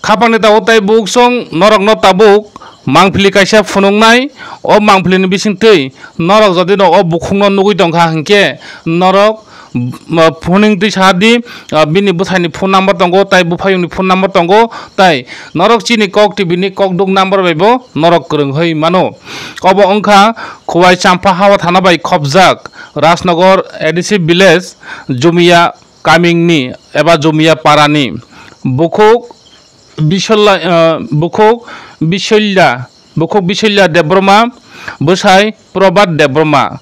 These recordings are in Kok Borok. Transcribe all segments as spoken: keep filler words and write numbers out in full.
Khapangni tabuk tei buksong norokno tabuk mangpili kaisa phunuknai, o mangpilini bisingtwi norok jodi no o bukhukno nugwi tongkha hinkhe norok, m-, phuning twi sa di, ah, bini bwsaini phone number tongo tei buphayungni phone number tongo, tei norok chini Kok T V ni kokduk number bai bo norok kwrwng hoi mano. Obo wngkha Khowai Champha Hawa thana bai khopjak Rajnagar A D C village Jumia kamingni eba Jumia parani bukhuk Bisolla, ah, bukhuk Bisolya, bukhuk Bisolya Debbarma, bwsai Probhat Debbarma.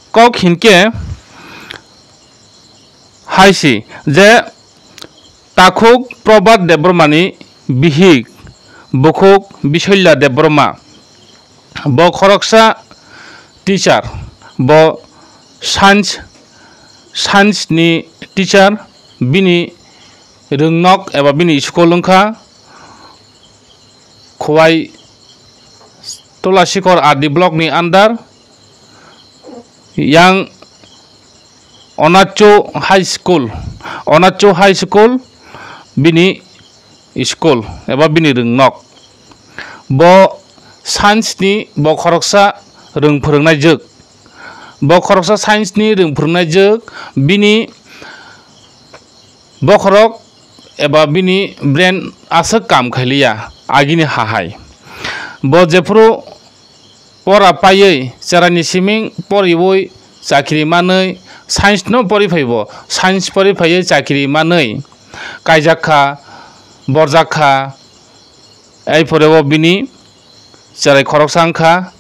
Kok hinkhe hai si je takhuk Probhat Debbarmani bihik bukhuk Bisolya Debbarma. Bo khoroksa teacher, bo science, science ni teacher, bini rwngnok eba bini school wngkha Khowai Tulasikor R D block ni under yang Onacho High School, Onacho High School bini school eba bini rwngnok. Bo science ni bo khoroksa rwng phwrwngnaijwk. Bo khoroksa science ni rwng phwrwngnaijwk, bini bokhorok eba bini brain aswk kam khailiya agini hahai. Bo jephuru pora paiwi cheraini siming poriwi chakri manwi science no pori phaibo, science pori phaiwi chakri manwi kaijak kha, borjak kha, ai phore o bini cherai khoroksa wngkha.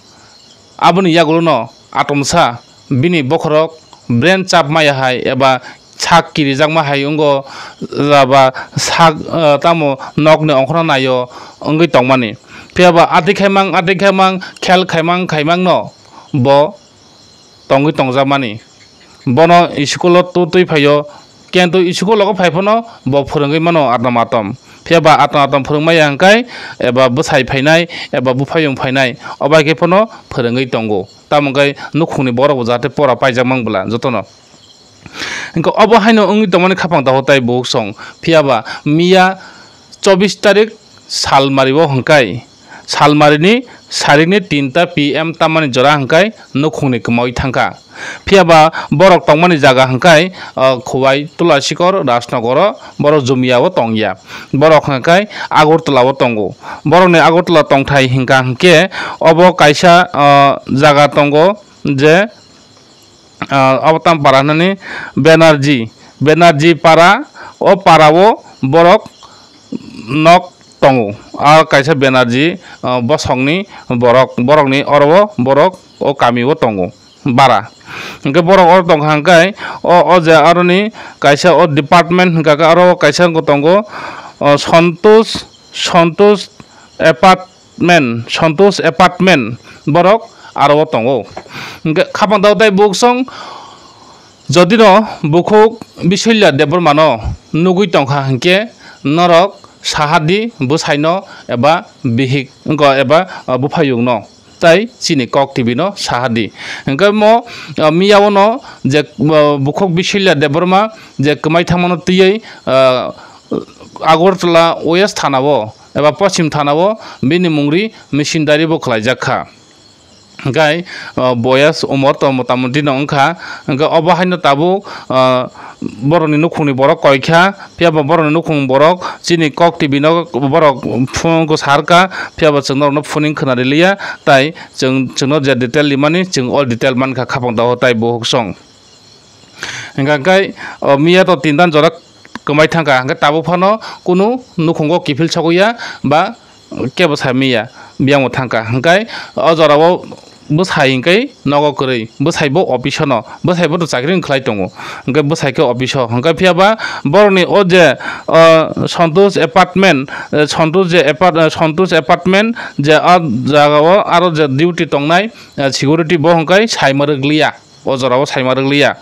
Aboni yagulo no atomsa bini bokhorok brain chap maya hai eba sak kirijakma hai wngo, eba sak, eh, tamo nokni ongkhorno naio wngwi tongmani. Phiya ba atwi khaimang, atwi khaimang, khel khaimang, khaimang no bo tongwi tongjakmani. Bono school o tu twi phaio, kintu school o phai phano bo phwrwngwi mano atom atom. Phiya ba atom atom phwrwng maya hwnkhe eba bwsai phainai eba buphayung phainai, obo hai khe phano phwrwngwi tongo. Tamo khe nukhungni borok bo jahate pora paijak mang bwla jotono. Hwnkhe obo haino wngwi tongmani khapang tago tai bukhuk song. Phiya ba miya chobbish tarik salmari o hwnkhe, salmarini sarikni tinta P M tamani jora hwnkhe nukhungni kwmawi thangkha. Phiya ba borok tongmani jaga hwnkhe, o, Khowai, Tulasikor, Rajnogoro, borok Jumia o tongya. Borok hwnkhe Agartala o tongo. Borokni Agartala tongthai hwnkha hwnkhe obo kaisa, o, jaga tongo je, ah, abo tamo para hinani Banerjee, Banerjee para, o para o borok nok tongo. Ah, kaisa Banerjee, ah, bosongni borok, borokni oro o borok o kami o tongo bara. Hwnkhe borok oro tongkha hwnkhe o, o je aroni kaisa o department hwnkha khe aro kaisa wngkha tongo, o Santosh, Santosh Apart-, apartment, Santosh apartment, borok aro o tongo. Hwnkhe khapang dao tai buksong, jodi no bukhuk Bisolya Debbarma no nugwi tongkha hwnkhe norok saha di bwsai no eba bihik wngkha eba, ah, buphayung no tai chini Kok T V no saha di. Hwnkhe mo, ah, miya o no je, ah, bukhuk Bisolya Debbarma je kwmai thangmano twiwi, ah, Agartala West thana o eba Poschim thana o bini mungri missionary bo khlaijak kha. Hwnkhe, o, boyas umor to motamuti no wngkha. Hwnkhe obo haino tabuk, o, borokni nukhungni borok koi kha, phiya bo borokni nukhung borok chini Kok T V no borok phone ko sar kha, phiya bo chwng norokno phone wng khna riliya, tai chwng, chwngno je detail rimani chwng all detail man kha khapang dao tai bukhuk song. Hwnkha khe, o, miya to tindan jora kwmai thangkha, hwnkhe tabuk phano kunu nukhungo kiphil sogwi ya ba kebo sai miya, biyang bo thangkha. Hwnkhe o jorao bwsai hwnkhe nogo kwrwi, bwsai bo office o no, bwsai bo to chakri wng khlai tongo, hwnkhe bwsai khe office o. Hwnkhe phiya ba borokni o je, o, Santosh apartment, eh, Santosh je apart-, eh, Santosh apartment je o jagao aro je duty tongnai, eh, security bo hwnkhe saima rwkliya. O jorao saima rwkliya.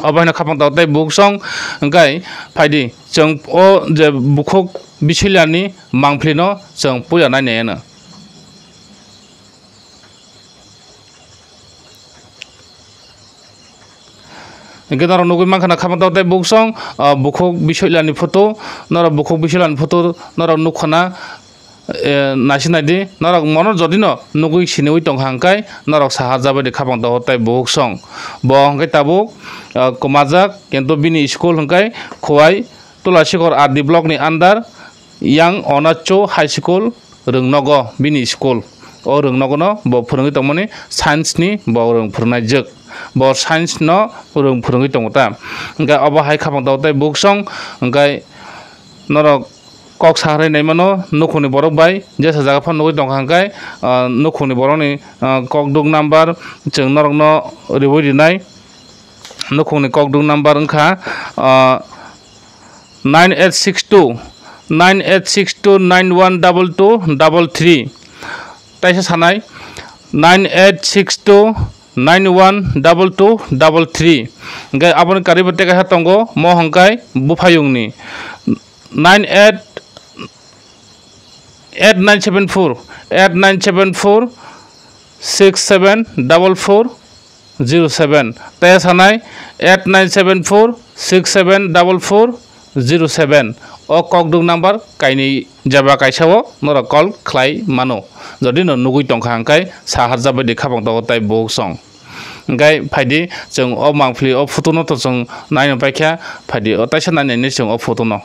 Obo haino khapang tao tei buksong hwnkhe phaidi chwng o je bukhuk Bisolyani mangphlino chwng puila nainai ano. Hingke norok nugui mankha na khabang tabuk tei buksong, ah, bukhuk bisoilani photo, norok bukhuk bisoilani photo norok nukha na, eh, naisi naidi, norok mono jodi no nugui siniui tongkha hingkai norok saharjak bai di khabang tabuk tei buksong. Bo hingke tabuk, ah, kwmajak, kintu bini school hingkai Khowai Tulasikhor R D block ni under Yang Onacho High School, Rwngnogo bini school. O Rwngnogo no bo phwrwngwi tongmani science ni bo rwng phwrwngnai jwk. Bo science no rwng phwrwngwi tongo ta. Hingke obo hai khabang tabuk tei buksong, hingke norok kok saharwi naimano nukhungni borok bai jesa jaga phano nugui tongkha hingke, ah, nukhungni borokni, ah, kokduk number chwng norokno riui rinai. Nukhungni kokduk number wngkha, ah, nine eight six two, nine eight six two nine one double two double three. Taisa sanai, nine eight six two nine one double two double three. Hingke aboni karibo tei kaisa tongo, mo hingkai buphayungni, nine eight eight nine seven four, eight nine seven four six seven double four zero seven, tei sanai eight nine seven four six seven double four zero seven. O kokduk number kainwi jeba kaisa o norok call khlai mano. Jodi no nugui tongkha hingkai saharjak bai di khabang tabuk tei buksong. Hingkai phaidi chwng o mangpili o photo no to chwng naino paikha, phaidi o taisa nainani chwng o photo no.